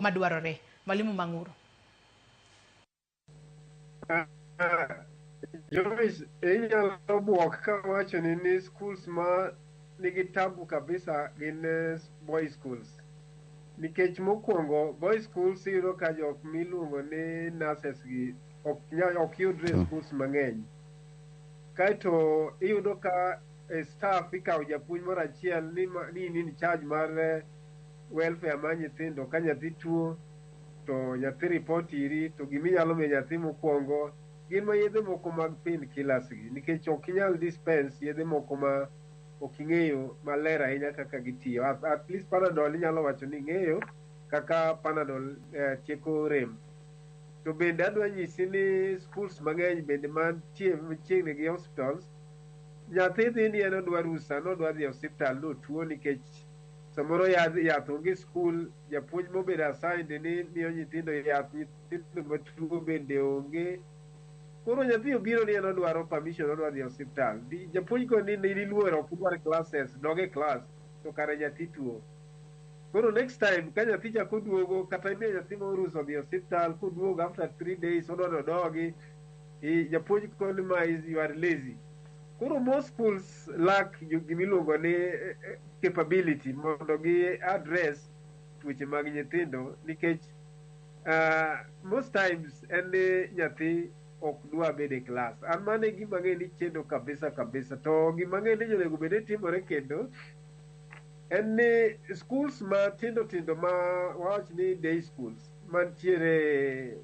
Madwarore. Mwalimu Mang'uro. Joyce, inyalo buok kawacho ni schools ma nigi tabu kabisa gin boy schools. Nikech mokwongo, boy schools iyudo ka jok miluongo ni nurses gi ok yudre e schools mang'eny. Kaeto iyudo ka staff ikawo japuonj moro achiel ni in in charge mar welfare mar nyithindo. Ka nyathi tuo to nyathi report iri, to giminyalo miyo nyathi mokwongo gin ma yedhe moko mag pain killers gi, nikech ok inyal dispense yedhe moko ma ok ing'eyo maler ahinya kaka gitiyo. At least Panadol inyalo wacho ni ing'eyo kaka Panadol tieko rem. To bende adwa nyisi ni schools mang'eny bende mantie machiegni gi hospitals, nyathi dhi ni en odwa rusa nodwa dhi e osiptal notuo, nikech samoro yath onge e skul, japuonj mobedo assigned ni miyo nyithindo yath, nyithindo matuo bende onge. Koro nyathi obiro ni en odwaro permission, odwa dhi e osiptal. Japuonj koni ni iluor, ok idwar classes, dog e class, to kare nyathi tuo. Koro next time ka nyathi chako duogo, kata imiyo nyathi moro rusa odhi e osiptal, koduogo after 3 days odwa nodogi, japuonj koni ma is you are lazy. Koro most schools lack gimiluongo ni capability mondo gi address tuoche mag nyithindo, nikech most times en ni nyathi ok dwa bedo e class. An mano e gima ang'e ni chendo kabisa kabisa. To gima ang'e ni onego bed ni timore kendo en ni schools matindo tindo, ma wawach ni day schools mantiere,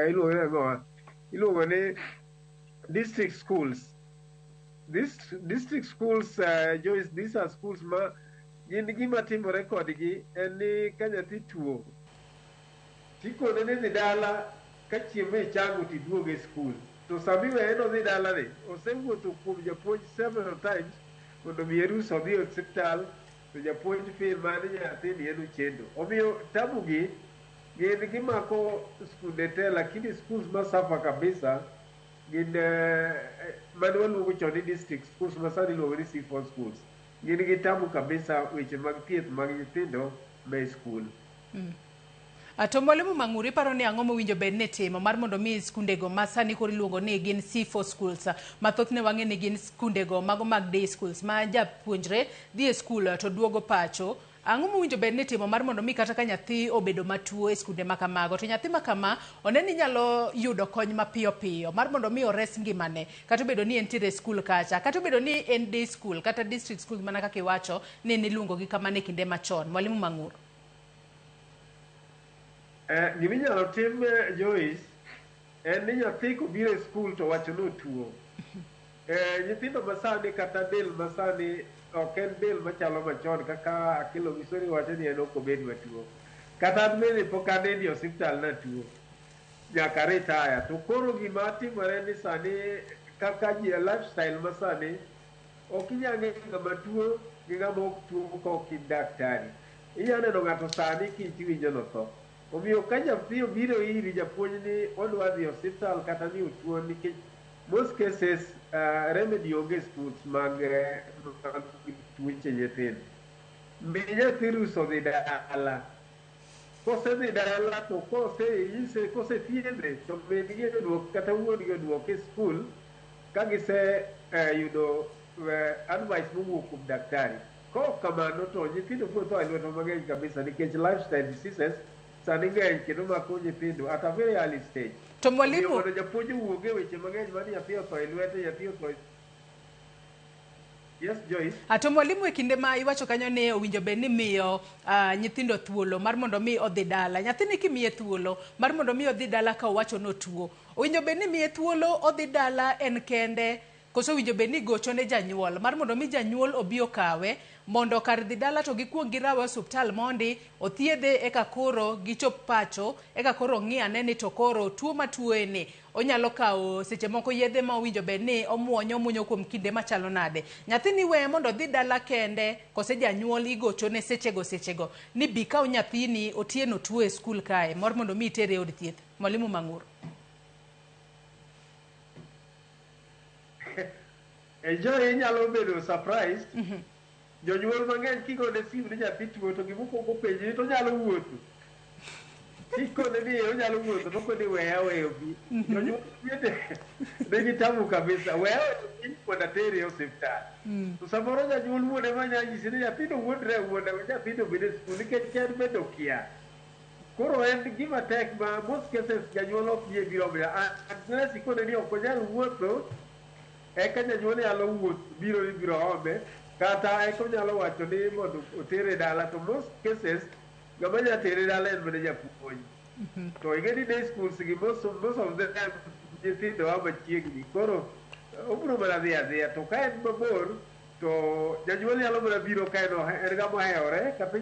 iluongo ni ang'owa, iluongo ni district schools. This district schools, Joyce, these are schools ma gin gima timore kodgi en ni ka nyathi tuo, tikone ni dhi dala, ka chieng' ma ichango tiduog e skul. To sami weye nodhi dala ni osewuotho kuom japuonj several times mondo miye rusa odhi e osiptal, to japuonj feel mana ni nyathini en ochendo. Omiyo tabu gi gin gimako skunde te, lakini schools ma suffer kabisa gin mane waluongo chon ni district schools, ma sani iluongo ni C4 schools. Gin gi tabu kabisa weche mag thieth mag nyithindo ma e skul. To mwalimu Mang'uri, iparo ni ang'o mowinjo bed ni itimo mar mondo mi skundego ma sani koro iluongo ni gin C4 schools, ma thothne wang'e ni gin skundego mago mag day schools ma japuonjre dhi e skul to duogo pacho? Ang'o mowinjo bed ni itimo mar mondo mi kata ka nyathi obedo matuo e skunde ma kamago, to nyathi ma kama one ni nyalo yudo kony mapiyo piyo mar mondo mi ores ngimane, kata obedo ni entiere e skul kacha, kata obedo ni en day school kata district school, mana kaka iwacho ni niluongo gi kamano e kinde machon, mwalimu Mang'uro? Giminyalo tim, Joyce, en ni nyathi kobiro e skul to wacho ni otuo. Nyithindo masani kata del masani ok en del machalo machon kaka Akelo Misori wacho ni en ok obed matuo. Kata an bende pok anindi e osiptal natuo nyaka retire. To koro gima timore ni sani kaka ji lifestyle masani ok inyal ng'eyo ng'ama tuo gi ng'ama ok tuo ka ok in daktari. Inyalo neno ng'ato sani kiny tiwinjo notho. Omiyo ka nyathi obiro iri japuonj ni odwa dhi e osiptal kata ni otuo, nikech most cases remedy onge e schools mag tuoche nyithindo. Mi nyathi rusa odhi dala. Kosedhi dala to kose kosethiedhe to min gi oduok kata wuon gi oduok e skul ka gise yudo advice mowuok kuom daktari. Kok kamano to nyithindo biro tho e lwetwa mang'eny kabisa, nikech lifestyle diseases sani ng'eny kendo mako nyithindo at a very early stage. To mwalimu, Omiyo mondo japuonj owuog e weche mang'eny mar nyathi otho e lwete, nyathi otho e. Yes, Joyce. To mwalimu, e kinde ma iwacho kanyo ni owinjo bed ni miyo nyithindo thuolo mar mondo mi odhi dala. Nyathini kimiye thuolo mar mondo mi odhi dala ka owacho ni otuo, owinjo bed ni miye thuolo odhi dala en kende, koso owinjo bed ni gocho ne janyuol mar mondo mi janyuol obi okawe, mondo kar dhi dala to gikuong girawe e osuptal mondi othiedhe, eka koro gichop pacho, eka koro ng'i ane ni to koro tuo matuoye ni onyalo kawo seche moko yedhe ma owinjo bed ni omuonyo omuonyo kuom kinde machalo nade? Nyathini iweye mondo odhi dala kende, kose janyuol igochone sechego sechego ni bi kaw nyathini, Otieno tuo e skul kae, mor mondo mi itere e od thieth? Mwalimu Mang'ur. Joy, inyalo bedo surprised. Jonyuol mang'eny kigone simu ni nyathi tuo to gimokwongo penji ni to onyalo wuotho. Kikone ni onyalo wuotho to okone weya weyo bi. Jonyuol bende nigi tabu kabisa. Weya weyo bi mondo atere e osiptal. To samoro janyuol wuon ema nya nyisi ni nyathino wuondre awuonda we nyathino obed e skul nikech en bende okia. Koro en gima tek ma most cases janyuol ok yie biro omiyo unless ikone ni ok onyal wuotho eka janyuol nyalo wuoth biro ni biro ome kata eka onyalo wacho ni mondo otere dala to most cases ng'ama nya tere dala en mana japuonj. To ing'e ni day schools gi most of them nyithindo a machiegni koro obiro mana dhi adhiya to ka en mabor to janyuol nyalo mana biro ka en ng'ama ohewore kata.